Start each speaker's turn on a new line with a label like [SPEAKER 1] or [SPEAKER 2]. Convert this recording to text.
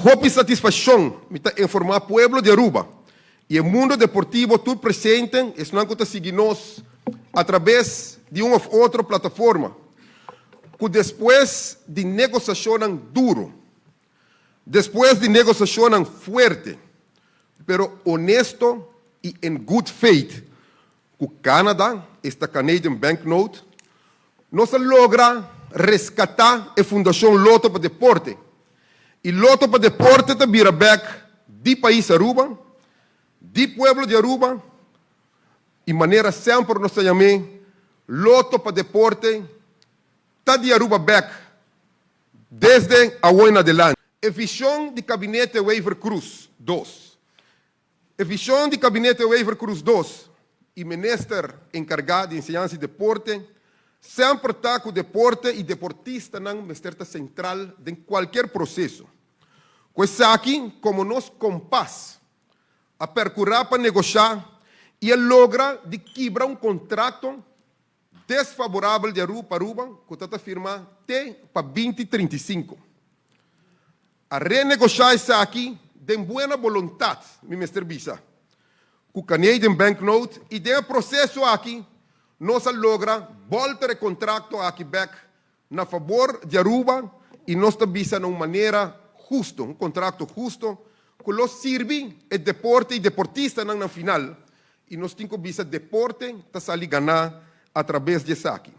[SPEAKER 1] hopi satisfaccion mi ta informa pueblo di Aruba y e mundo deportivo tur presente, esnan cu ta sigui nos a traves di un of otro plataforma, cu despues di negociacionnan duro, despues di negociacionnan fuerte, pero honesto y in good faith cu Canada, esta Canadian Banknote, nos a logra rescata e Fundacion Lotto pa Deporte. Y Lotto pa Deporte ta bira bek di pais Aruba, di pueblo di Aruba, y manera semper nos ta yam'e, Lotto pa Deporte ta di Aruba bek desde awo en adelante. E vision di Gabinete Wever-Croes 2. E vision di Gabinete Wever-Croes 2 y Minister encarga di Enseñansa y Deporte semper ta cu deporte y deportistanan mester ta central den cualkier proceso. Cu esaki como nos compas, a percura pa negocia y a logra di kibra un contrato desfavorabel di Aruba pa Aruba cu ta firma te pa 2035. A renegocia esaki den buena boluntad, mi mester bisa, cu Canadian Banknote y den e proceso aki nos a logra bolter e contrato aki bek na fabor di Aruba y nos ta bisa na un manera husto, un contrato husto, cu lo sirbi e deporte y deportistanan na final y nos tin cu bisa deporte ta sali gana a traves di esaki.